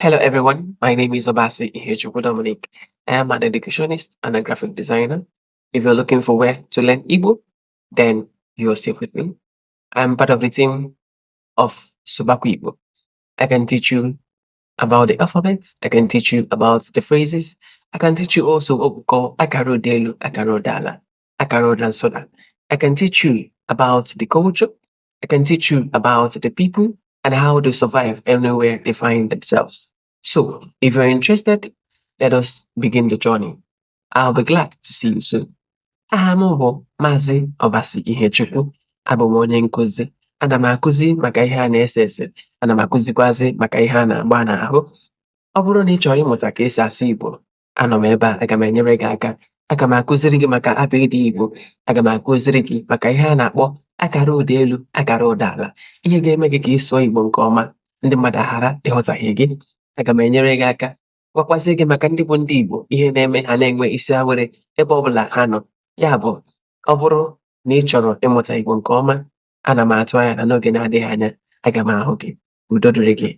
Hello everyone, my name is Obasi Ihechukwu Dominic. I am an educationist and a graphic designer. If you're looking for where to learn Igbo, then you're safe with me. I'm part of the team of Subaku Igbo. I can teach you about the alphabet. I can teach you about the phrases. I can teach you also what we call Akara Ụdaelu, Akara Ụdaala, Akara Ụdansụda. I can teach you about the culture. I can teach you about the people and how they survive anywhere they find themselves. So, if you're interested, let us begin the journey. I'll be glad to see you soon. Aha m bụ Maazị Obasi Ihechukwu. Abụ m onye nkụzi. Ana m akụzi maka ihe a na-ese ese. Ana m akụzikwazi maka ihe a na-agba n'ahụ. Ọ bụrụ na ị chọrọ ịmụta ka esi asụ Igbo, anọ m ebe a, aga m enyere gị aka. Aga m akụziri gị maka abịdịị Igbo. Aga m akụziri gị maka ihe a na-akpọ akara ụda elu, akara ụda ala. Ihe ga-eme gị ka ị sụọ Igbo nke ọma, ndị mmadụ aghara ịghọtahie gị. Aga m enyere gị aka gwakwazie gị maka ndị bụ ndị Igbo, ihe na-eme ha na-enwe isi awere ebe ọbụla ha nọ. Ya bụ, ọ bụrụ na ị chọrọ ịmụta Igbo nke ọma, ana m atụ anya na n'oge na-adịghị anya aga m ahụ gị. Udo dịrị gị.